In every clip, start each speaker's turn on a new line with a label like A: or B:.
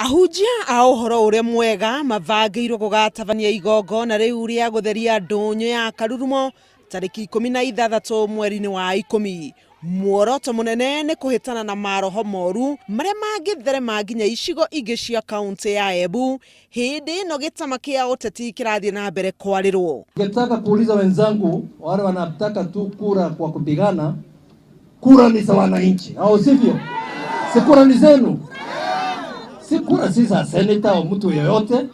A: Ahunjia a ũhoro ũrĩa mwega mabangĩirwo gũgatabania igongona rĩu rĩa gũtheria ndũnyũ ya Karurumo tarĩki 16 mweri-inĩ wa 10. Muoroto mũnene nĩ kũhĩtana na maroho moru marĩa mangĩtherema nginya icigo ingĩ cia kaunti ya Embu hĩndĩ ĩno gĩtama kĩa ũteti kĩrathiĩ na mbere kwarĩrwo.
B: Ningetaka kuuliza wenzangu wale wanataka tu kura kwa kupigana, kura ni za wananchi, au sivyo? Si kura ni zenu? Si kura si za seneta au mtu yoyote,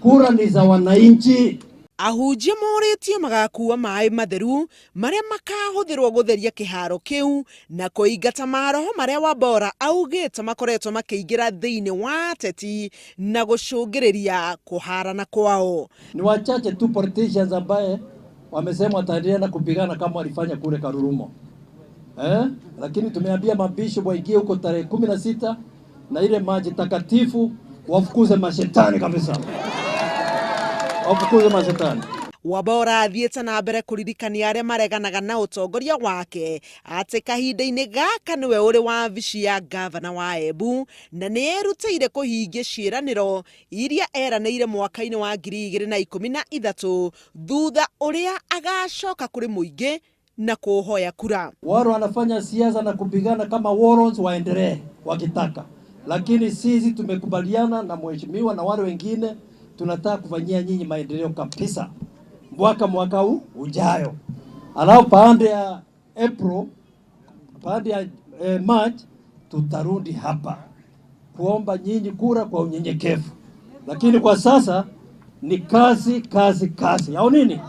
B: kura ni za wananchi.
A: Ahunjia morĩtio magakua maĩ matheru marĩa makahũthĩrwo gũtheria kĩharo kĩu na kũingata maroho marĩa Wambora augĩte makoretwo makĩingĩra thĩinĩ wa ateti na gũcũngĩrĩria kũharana kwao.
B: Ni wachache tu politicians ambaye wamesema wataendelea na kupigana kama walifanya kule Karurumo, eh? Lakini tumeambia mabishop waingie huko tarehe 16 na ile maji takatifu wafukuze mashetani kabisa, wafukuze mashetani.
A: Wambora athiĩte na mbere kũririkania arĩa mareganaga na ũtongoria wake atĩ kahinda-inĩ gaka nĩwe ũrĩ wabici ya ngavana wa Embu na nĩ erutĩire kũhingia ciĩranĩro iria eranĩire mwaka-inĩ wa 2013 thutha ũrĩa agacoka kũrĩ mũingĩ na kũhoya kura.
B: Wale wanafanya siasa na kupigana kama warons waendelee wakitaka, lakini sisi tumekubaliana na mheshimiwa na wale wengine, tunataka kufanyia nyinyi maendeleo kabisa mwaka huu ujayo. Alafu baada ya April, baada ya March tutarudi hapa kuomba nyinyi kura kwa unyenyekevu, lakini kwa sasa ni kazi, kazi, kazi, au nini?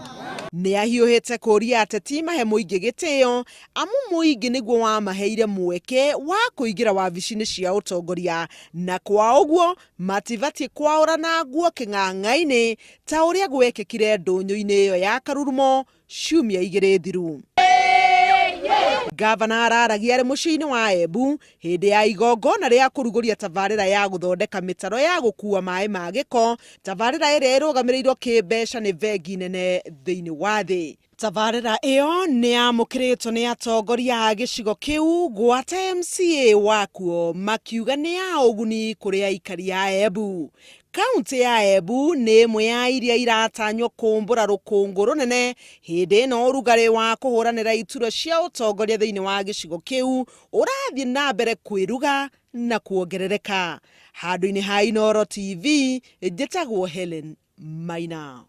A: Nĩ ahiũhĩte kũria ateti mahe mũingĩ gĩtĩo amu mũingĩ nĩguo wamaheire mweke wa kũingĩra wabici-inĩ cia ũtongoria na kwa ũguo matibatiĩ kwaũrana nguo kĩng'ang'a-inĩ ta ũrĩa gwekĩkire ndũnyũ-inĩ ĩyo ya Karurumo ciumia 2 thiru. Gavana araragia arĩ mũciĩ-inĩ wa Embu hĩndĩ ya igongona rĩa kũrugũria tabarĩra ya gũthondeka mĩtaro ya gũkua maĩ ma gĩko, tabarĩra ĩrĩa ĩrũgamĩrĩirwo kĩmbeca nĩ bengi nene thĩinĩ wa thĩ. Tabarĩra ĩyo nĩ yamũkĩrĩtwo nĩ atongoria a gĩcigo kĩu gwata MCA wakuo makiuga nĩ ya ũguni kũrĩ aikari a Embu. Kaunti ya Embu nĩ ĩmwe ya iria iratanywo kũmbũra rũkũngũ rũnene hĩndĩ ĩno ũrugarĩ wa kũhũranĩra iturwa cia ũtongoria thĩinĩ wa gĩcigo kĩu ũrathiĩ na mbere kwĩruga na kuongerereka. Handũ-inĩ ha Inooro TV, njĩtagwo Helen Maina.